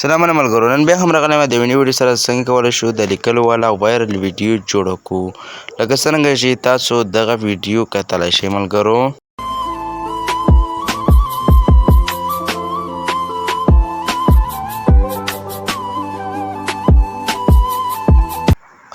سلامونه ملګرو، نن بیا هم راغلی یم د یوې نوې ویډیو سره. څنګه کولی شو د لیکلو والا وایرل ویډیو جوړه کړو، لکه څرنګه چې تاسو دغه ویډیو کتلی شئ ملګرو.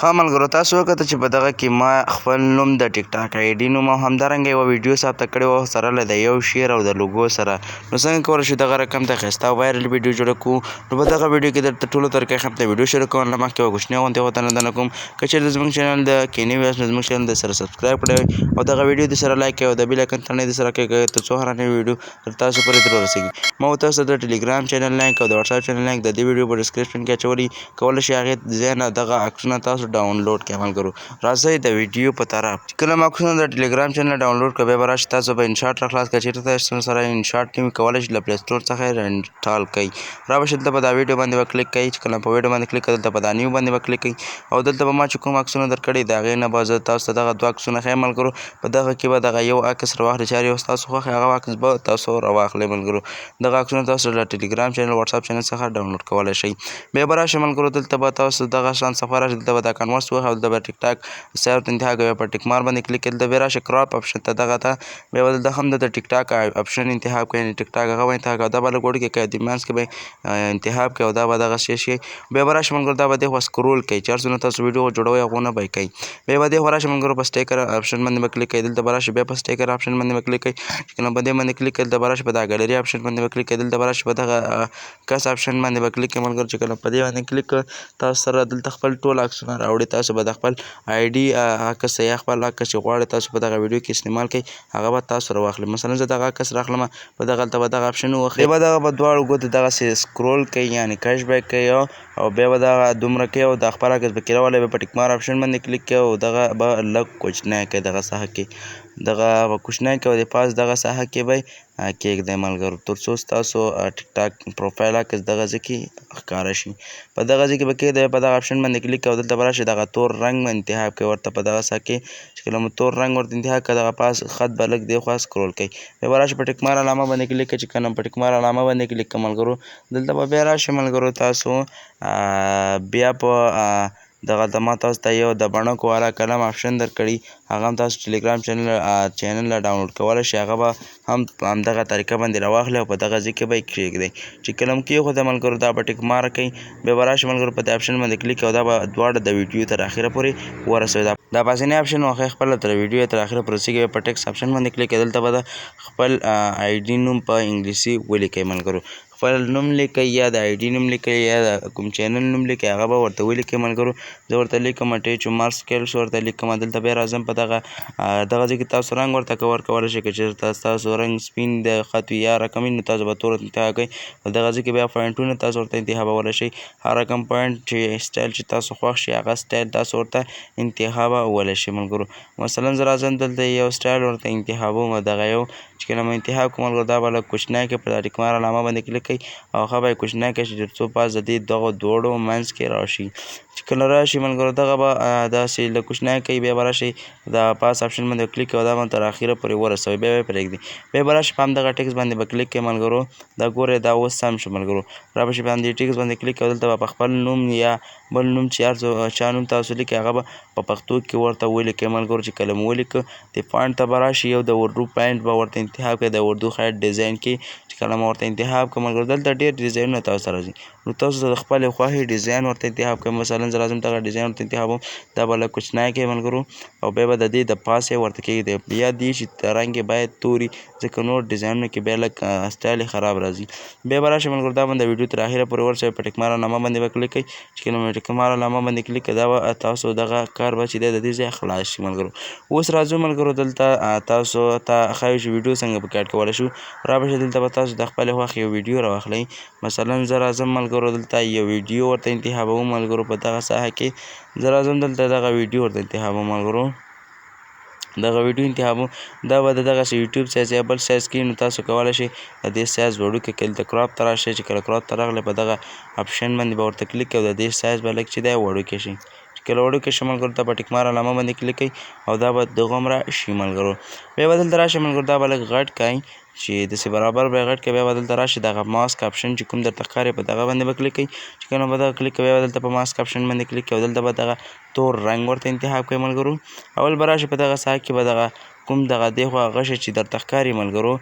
ښه ملګرو، تاسو وکتل چې په دغه کې ما خپل نوم، د ټیک ټاک آی ډي نوم او همدارنګه یوه ویډیو ثابته کړې وه سره له د یو شعر او د لوګو سره. نو څنګه کولی شو دغه رقم ته ښایسته وایرل ویډیو جوړه کړو؟ نو په دغه ویډیو کې درته ټولو طریقې ښیم. د ویډیو شروع کولو نه مخکې یوه کوچنۍ غونډې غوښتنه درنه کوم، که چېرې زموږ چینل د کې نوي یاست، نو زموږ چینل د سره سبسکرایب کړئ او دغه ویډیو د سره لایک کړئ او د بیل آیکن تڼۍ د سره کړئ، تر څو هره نوې ویډیو تر تاسو پورې در ورسېږي. ما تاسو ته د ټلیګرام چینل لینک او د واتساپ چینل لینک د دې ویډیو په ډیسکرپشن کې اچولی، کولی شئ هغې ځای نه دغه عکسونه تاسو ډاونلوډ کړئ. ملګرو، راځئ د ویډیو په طرف. چې کله ما عکسونه د ټلیګرام چینل ډاونلوډ کړه، بیا به راشي تاسو به انشاټ را خلاص کړئ. چېرته تاسو سره انشاټ نه وي، کولی شئ له پلی سټور څخه یې انسټال کړئ. را به شئ، دلته به دا ویډیو باندې به کلیک کړئ. چې کله په ویډیو باندې کلیک کړئ، دلته به دا نیو باندې به کلیک کړئ او دلته به ما چې کوم عکسونه درکړي، د هغې نه به زه تاسو ته دغه دوه عکسونه ښیم. ملګرو، په دغه کې به دغه یو عکس راواخلئ، چې هر یو ستاسو خوښ هغه عکس به تاسو راواخلئ. ملګرو، دغه عکسونه تاسو له ټلیګرام چینل، واتساپ چینل څخه ډاونلوډ کولی شئ. بیا به راشئ ملګرو، دلته به تاسو دغه شان صفحه راشي. دلته به دا کنورس ووهئ او دلته به ټیک ټاک سایت انتها کوي، په ټیک مار باندې کلیک کړئ. دلته بیا راشئ کراپ اپشن ته، دغه ته بیا به دلته هم د ټیک ټاک اپشن انتخاب کړئ، یعنې ټیک ټاک هغه به انتخاب کړئ. دا به لږ وړوکی کوي، د منځ کې به انتخاب کوي او دا به دغه شی شي. بیا به راشئ ملګرو، دا به دې خوا سکرول کوي، چې هر څومره تاسو ویډیو جوړوئ هغونه به یې کوي. بیا به دې خوا راشئ ملګرو، په سټیکر اپشن باندې به کلیک کوئ. دلته به راشئ، بیا په سټیکر اپشن باندې به کلیک کوئ. چې کله په دې باندې کلیک کړئ، دلته به راشئ، په دا ګالري اپشن باندې به کلیک کوئ. دلته به راشئ، په دغه کس اپشن باندې به کلیک کوئ. ملګرو، چې کله په دې باندې کلیک کړئ، تاسو سره دلته خپل ټول عکسونه راوړي. تاسو به د خپل آی ډي عکس یا خپل عکس چې غواړئ تاسو په دغه ویډیو کې استعمال کړئ، هغه به تاسو راواخلئ. مثلا زه دغه عکس راخلم، په دغلته به دغه اپشن ووهئ، بیا به دغه په دواړو ګوتو دغسې سکرول کوئ، یعنې کش به یې کوئ او بیا به دغه دومره کوئ او د خپل عکس پکې راولئ. بیا په ټیک مار اپشن باندې کلیک کوئ او دغه به لږ کوچنی کوئ، دغه ساحه کې دغه به کوچنی کوئ او د پاس دغه ساحه کې به کېږدئ ملګرو، تر څو ستاسو ټیک ټاک پروفایل عکس دغه ځای کې ښکاره شي. په دغه ځای کې به کېږدئ، په دغه اپشن باندې کلیک کوئ، دلته به راشي، دغه تور رنګ به انتخاب کوئ ورته په دغه ساحه کې. چې کله مو تور رنګ ورته انتخاب کړ، دغه پاس خط به لږ دې خوا سکرول کوئ. بیا به راشي په ټیک مار علامه باندې کلیک کوئ. چې کله په ټیک مار علامه باندې کلیک کوئ ملګرو، دلته به بیا راشي ملګرو، تاسو بیا په دغلته ما تاسو ته یو د بڼکو والا قلم اپشن درکړي، هغه هم تاسو ټلیګرام چینل له ډاونلوډ کولی شئ. هغه به هم په همدغه طریقه باندې راواخلئ او په دغه ځای کې به یې کښېږدئ. چې کله مو کېښوده ملګرو، دا به ټیک مار کوي. بیا به راشي ملګرو، په دې اپشن باندې کلیک او دا به دواړه د ویډیو تر اخره پورې ورسوي. دا پاسنی اپشن وښیي، خپله تر ویډیو تر اخره پورې رسېږي. بیا په ټیکس اپشن باندې کلیک کوئ، دلته به د خپل آی ډي نوم په انګلیسي ولیکئ. ملګرو، خپل نوم لیکئ یا د آی ډي نوم لیکئ یا د کوم چینل نوم لیکئ، هغه به ورته ولیکئ. ملګرو، زه ورته لیکم ټیچ عمر سکیلز ورته لیکم. دلته بیا راځم، په دغه دغه ځای کې تاسو رنګ ورته ورکولی شئ. که چېرته ستاسو رنګ سپین د خط وي یا رقم وي، نو تاسو به تور انتخاب کړئ. په دغه ځای کې بیا فاینټونه تاسو ورته انتخابولی شئ. هر رقم پوینټ چې سټایل چې تاسو خوښ شي، هغه سټایل تاسو ورته انتخابولی شئ. ملګرو، مثلا زه راځم، دلته یو سټایل ورته انتخابوم. دغه یو چې کله مو انتخاب کوم ملګرو، دا به لږ کوچنی کړئ. په دا ټیک مار علامه باندې کلیک کړئ او ښه به یې کوچنی کړئ، چې تر څو پاس د دې دغو دواړو منځ کې راشي. چې کله راشي ملګرو، دغه به داسې لږ کوچنی کوي. بیا به راشي دا پاس اپشن باندې کلیک او دا به تر اخره پورې ورسوي، بیا به یې پرېږدي. بیا به راشي په همدغه ټیکس باندې به کلیک کوي. ملګرو، دا ګورئ، دا اوس سم شو. ملګرو، را به شي په همدې ټیکس باندې کلیک او دلته به په خپل نوم یا بل نوم چې هر چا نوم تاسو لیکئ، هغه به په پښتو کې ورته ولیکئ. ملګرو، چې کله مو ولیکه، د فانټ ته به راشي، یو د اردو پاینټ به ورته انتخاب کړئ، د اردو خیر ډیزاین کې. چې کله مو ورته انتخاب کړ ملګرو، دلته ډېر ډیزاینونه تاسو ته راځي، نو تاسو د خپلې خوښې ډیزاین ورته انتخاب کړئ. مثلا زه راځم، دغه ډیزاین ورته انتخابوم، دا به لږ کوچنی کړئ ملګرو او بیا به د دې د پاسه ورته کېږدئ. بیا دې چې رنګ یې باید توري، ځکه نور ډیزاینونو کې بیا لږ سټایل یې خراب راځي. بیا به راشي ملګرو، دا باندې ویډیو تر اخره پورې ورسوئ. په ټیک مار علامه باندې به کلیک کړئ. چې کله مو ټیک مار علامه باندې کلیک کړئ، دا به تاسو دغه کار به چې دی د دې ځای خلاص شي. ملګرو، اوس راځو ملګرو، دلته تاسو ته ښایو چې ویډیو څنګه پکې اډ کولی شو. را به شئ، دلته به تاسو د خپلې خوښې یو ویډیو راواخلئ. مثلا زه راځم ملګرو، دلته یو ویډیو ورته انتخابوم. ملګرو، په دغه ساحه کې زه راځم، دلته دغه ویډیو ورته انتخابوم. ملګرو، دغه ویډیو انتخابو، دا به د دغسې یوټیوب سایز یا بل سایز کې، نو تاسو کولی شئ د دې سایز وړوکی کړئ. دلته کراپ ته راشئ. چې کله کراپ ته راغلی، په دغه اپشن باندې به ورته کلیک او د دې سایز به لږ چې دی وړوکی شي. چې چې کله وړوکی شي ملګرو، دا په ټیک مار علامه باندې کلیک کوئ او دا به دغومره شي ملګرو. بیا به دلته راشئ ملګرو، دا به لږ غټ کړئ چې داسې برابر به یې غټ کړئ. بیا به دلته راشئ، دغه ماسک اپشن چې کوم درته ښکاري په دغه باندې به کلیک کوئ. چې کله به دغه کلیک کوئ، بیا به دلته په ماسک اپشن باندې کلیک کوئ او دلته به دغه تور رنګ ورته انتخاب کوئ ملګرو. اول به راشئ په دغه ساحه کې به دغه کوم دغه دې خوا غشی چې درته ښکاري ملګرو،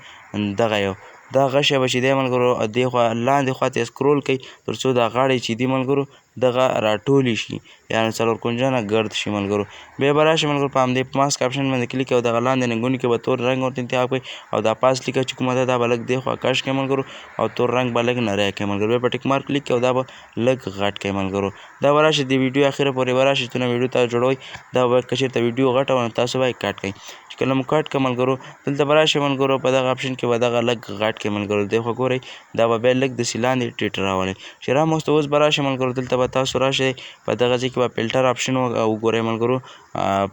دغه یو دا غشی به چې دی ملګرو دې خوا لاندې خوا ته سکرول کوي تر څو دا غاړې چې دي ملګرو دغه راټولې شي، یعنې څلور کنجنه ګرد شي ملګرو. بیا به راشي ملګرو په همدې ماسک اپشن باندې کلیک او دغه لاندې رنګونو کې به تور رنګ ورته انتخاب کړئ او دا پاس لیکه چې کومه ده دا به لږ دې خوا کش کړئ ملګرو او تور رنګ به لږ نری کړئ ملګرو. بیا په ټیک مارک کلیک او دا به لږ غټ کړئ ملګرو. دا به راشي د ویډیو اخره پورې به راشي، څونه ویډیو تاسو جوړوئ دا به که چېرته ویډیو غټه وه نو تاسو به یې کټ کړئ. چې کله مو کټ کړ ملګرو، دلته به راشي ملګرو په دغه اپشن کې به دغه لږ غټ کړئ ملګرو. دې خوا ګورئ دا به بیا لږ داسې لاندې ټیټ راولئ چې راموسته. اوس به راشي ملګرو، دلته به تاسو راشئ په دغه ځای کې به فلټر اپشن وګورئ ملګرو.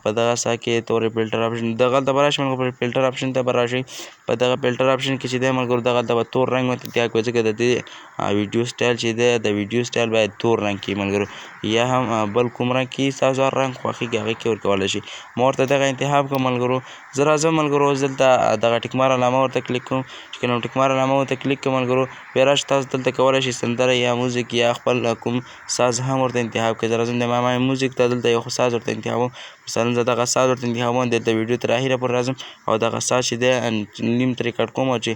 په دغه ساحه کې تورې فلټر اپشن دغلته به راشي ملګرو، فلټر اپشن ته به راشئ. په دغه فلټر اپشن کې چې دی ملګرو دغلته به تور رنګ ورته انتخاب کړئ، ځکه د دې ویډیو سټایل چې دی د ویډیو سټایل باید تور رنګ کې ملګرو، یا هم بل کوم رنګ کې ستاسو هر رنګ خوښېږي هغه کې ورکولی شي. ما ورته دغه انتخاب کړ ملګرو. زه راځم ملګرو، اوس دلته دغه ټیک مار علامه ورته کلیک کوم. چې کله ټیک مار علامه ورته کلیک کړم ملګرو، بیا راشئ تاسو دلته کولی شئ سندره یا موزیک یا خپل کوم ساز هم ورته انتخاب کړئ. زه راځم د ما موزیک ته، دلته یو ساز ورته انتخابوم. مثلا زه دغه ساز ورته انتخابوم، دلته ویډیو تر اخره پورې راځم او دغه ساز چې دی نیم ترې کټ کوم چې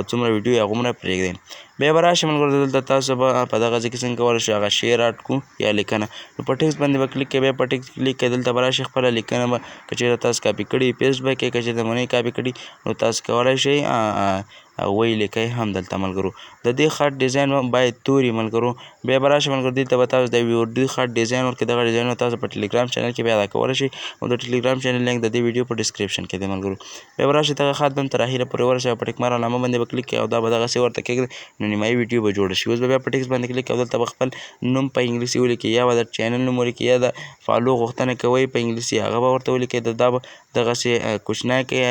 څومره ویډیو یې هغومره پرېږدئ. بیا به راشئ ملګرو، دلته تاسو به په دغه ځای کې څنګه کولی شئ هغه شعر اډ کړو یا لیکنه، نو په ټیکسټ باندې به کلیک کوئ. بیا په ټیکسټ کلیک کوئ، دلته به راشئ خپله لیکنه به که چېرته تاسو کاپي کړي پیسټ به کړئ، که چېرته مو نه وي کاپي کړي نو تاسو کولی شئ ویې لیکئ هم دلته ملګرو. د دې خط ډیزاین باید توري ملګرو. بیا به راشئ ملګرو، دلته به تاسو د ویډیو خط ډیزاین ورکړئ. دغه ډیزاینونه تاسو په ټلګرام چینل کې بیا ادا کولی شئ او د ټلګرام چینل لینک د دې ویډیو په ډسکرپشن کې دی ملګرو. بیا به راشئ دغه خط به هم تر اخره پورې ورسئ او په ټیک مار علامه باندې به کلیک کوئ او دا به دغسې ورته کېږدئ نو نیمایي ویډیو به جوړه شي. اوس به بیا په ټیکسټ باندې کلیک او دلته به خپل نوم په انګلیسي ولیکئ یا به د چینل نوم ولیکئ یا د فالو غوښتنه کوئ په انګلیسي هغه به ورته ولیکئ. دا به دغسې کوچنی کړئ،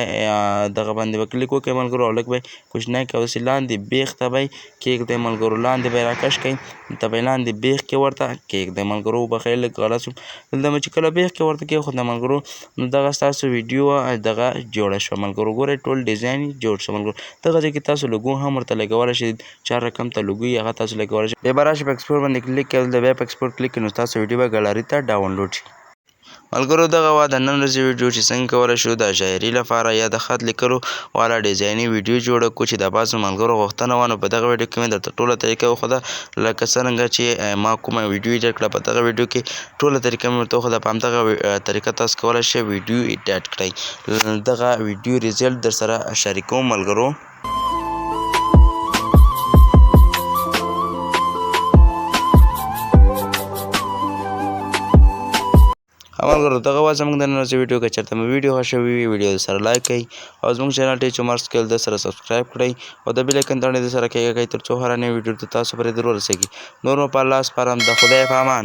دغه باندې به کلیک وکړئ ملګرو او لږ به یې کوچنی کړئ او داسې لاندې بیخ ته به یې کېږدئ ملګرو، لاندې به یې راکش کړئ، دلته به یې لاندې بیخ کې ورته کېږدئ ملګرو. وبخښئ لږ غلط شوم. دلته مې چې کله بیخ کې ورته کېښوده ملګرو، نو دغه ستاسو ویډیو دغه جوړه شوه ملګرو. ګورئ ټول ډیزاین یې جوړ شو ملګرو. دغه ځای کې تاسو لوګو هم ورته لګولی شئ، چار رقم ته لوګو یې هغه تاسو لګولی شئ. بیا به راشئ په اکسپورټ باندې کلیک کوئ، دلته بیا په اکسپورټ کلیک کړئ نو ستاسو ویډیو به ګالري ته ډاونلوډ شي ملګرو. دغه وه د نن ورځې ویډیو چې څنګه کولی شو د شاعري لپاره یا د خط لیکلو والا ډیزایني ویډیو جوړه کړو چې د بعضو ملګرو غوښتنه وه. نو په دغه ویډیو کې مې درته ټوله طریقه وښوده، لکه څرنګه چې ما کومه ویډیو ایډیټ کړه په دغه ویډیو کې ټوله طریقه مې ورته وښوده. په همدغه طریقه تاسو کولی شئ ویډیو ایډیټ کړئ. دغه ویډیو ریزلټ در سره شریکوم ملګرو. ملګرو دغه وه زموږ د نن ورځې ویډیو. که چېرته مو ویډیو خوښه شوې وي ویډیو سره لایک کړئ او زموږ چینل ټیچ عمر سکیل د سره سبسکرایب کړئ او د بیل ایکن تڼۍ د سره کېکاږئ تر څو هره نوې ویډیو ته تاسو پرې در ورسېږي. نور مو په الله سپارم، د خدای په امان.